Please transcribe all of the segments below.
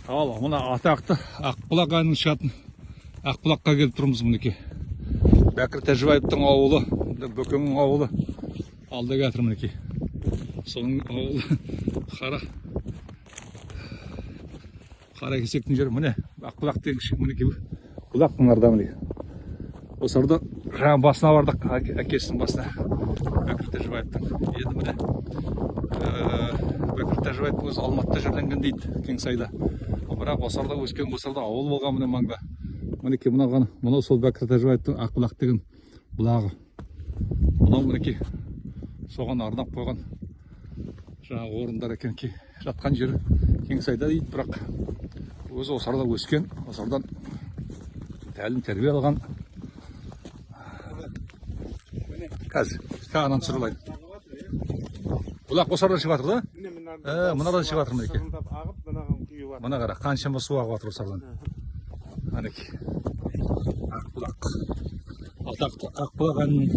Ал мына атақты Ақбұлақ әнінің шығатын Ақбұлаққа келіп тұрмыз мінекей. Бәкір Тәжібаевтың ауылы, Бөкеңнің ауылы алда жатыр мінекей. Соның ауылы Қара кесектің жері міне Ақбұлақ деген мінекей бұлақ мынарда міне. Осы арада жаңа басына бардық, әкесінің басына, Бәкір Тәжібаевтың. Енді міне Бәкір Тәжібаевтың өзі Алматыда жерленген дейді, Кеңсайда. Бірақ осы арада өскен, осы арада ауыл болған міне маңда. Мінекей мынау ғана, мынау сол Бәкір Тәжібаевтың Ақбұлақ деген бұлағы. Мынау мінекей соған арнап қойған жаңағы орындар екен. Жатқан жері Кеңсайда дейді, бірақ өзі осы арада өскен, осы арадан тәлім тәрбие алған. Қазір ананы түсіріп алайын. Бұлақ осы арадан шығып жатыр да? Міне, мына. Мынадан шығып жатыр мінекей. Сырылдап ағып, мынаған құйып жатыр. Мына қара, қаншама су ағып жатыр осы арадан. Мінекей. Ақбұлақ. Атақты Ақбұлақ әнінің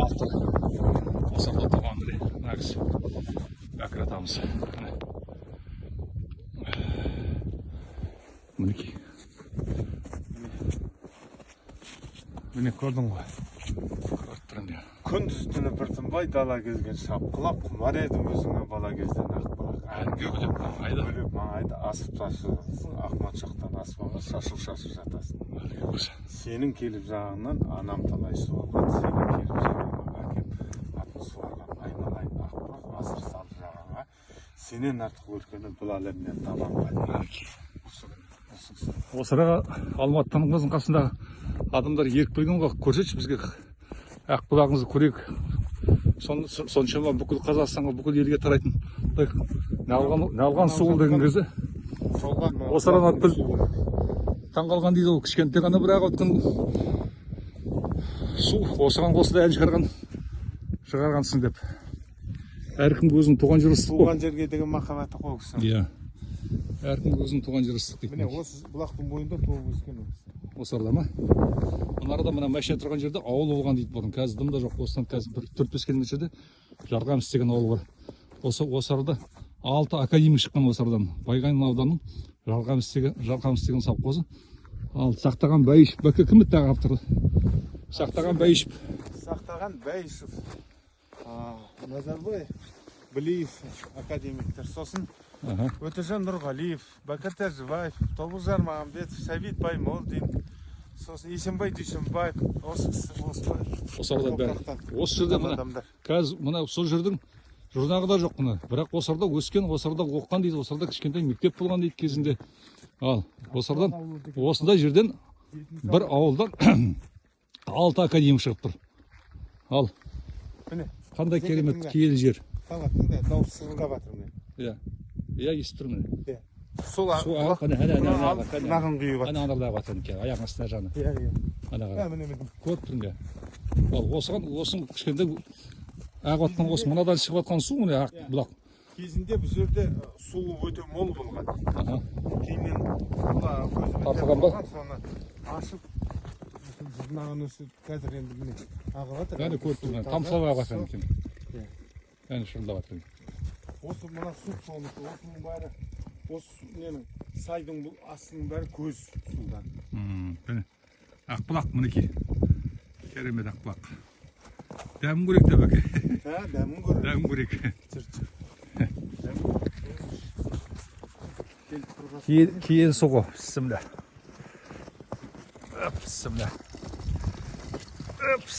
авторы. Осы арада туған міне мына кісі. Бәкір атамыз. Міне. Мінекей. Міне, көрдің ғой. Көріп тұрмын иә. Күндіз түні бір тынбай дала кезген шапқылап, құмар едім өзіңе бала кезден Ақбұлақ. Әнге бөлек маңайды. Бөлек маңайды асып тасыпсың, ақ моншақтан аспанға шашыл шашып жатасың. Сенің келіп жағыңнан анам талай су алған, сенің келіп жағыңнан әкем атын суарған. Айналайын Ақбұлақ, асыр салды жағаңа, сенен артық өлкені бұл әлемнен табанға. Осы кісі. Осы араға Алматыдан қыздың қасындағы адамдар еріп келген ғой, көрсетші бізге Ақбұлағыңызды көрейік. Соншама бүкіл Қазақстанға, бүкіл елге тарайтын неғылған су ол деген кезде осы араны алып келіп таңқалған дейді ол, кішкентай ғана бір ағып өткен су осыған қосыла ән шығарғансың деп. Әркімге өзінің туған жері ыстық қой. Туған жерге деген махаббаты қой ол кісінің. Иә. Әркімге өзінің туған жері ыстық дейді. Міне, осы бұлақтың бойында туып өскен ол кісі. Осы арада ма? Мына арада мына машина тұрған жерде ауыл болған дейді бұрын. Қазір дым да жоқ. Осыдан қазір бір 4-5 километр жерде Жарқамыс деген ауыл бар. Осы арада 6 академик шыққан осы арадан. Байғанин ауданының Жарқамыс деген совхозы. Ал Сақтаған Бәйішев, Бәке кім еді тағы авторы? Сақтаған Бәйішев. Сақтаған Бәйішев, Назарбай Білиев академиктер. Сосын Өтежан Нұрғалиев, Бәкір Тәжібаев, Тобылжар Мағамбетов, Сәбит Баймолдин, сосын Есенбай Дүйсенбаев, осы кісі, осы Осы арада бәрі. топырақтан Осы жерде мына адамдар. Қазір мына сол жердің жұрнағы да жоқ мына. Бірақ осы арада өскен, осы арада оқыған дейді, осы арада кішкентай мектеп болған дейді кезінде. Ал осы арадан, осындай жерден бір ауылдан 6 академик шығып тұр. Ал Міне. қандай керемет киелі жер. Талғат, тыңда, дауыс сырылдап жатыр міне. Иә. Иә, естіп тұрмын міне. Иә. Сол Су ағып, қане, әне, әне, әне, әне. мынаған құйып жатыр. Ана анарда ағып жатыр мінекей, аяғының астында жаны. Иә, иә. Ана қара. Міне, міне. Көріп тұрмын иә. Ал осыған, осының кішкентай ағып жатқан осы мынадан шығып жатқан су міне ақ бұлақ. Кезінде бұл жерде су өте мол болған. Кейіннен мына көзімен Тартылған ба? болған, соны ашып, жұрнағын өсіп, қазір енді міне ағып жатыр. Әне көріп тұрмын, тамшылап ағып жатыр екен. Иә. Әне шырылдап жатыр. Осы мына су соныкі, осының бәрі, осы ненің, сайдың бұл астының бәрі көз судан. Міне. Ақбұлақ мінекей. Керемет Ақбұлақ. Дәмін көрейік те, Бәке. Ә, дәмін көрейік. Дәмін көрейік. Жүр, жүр. Келіп тұрған. Киелі су ғой. Бісміллә. Бісміллә. Бісміллә.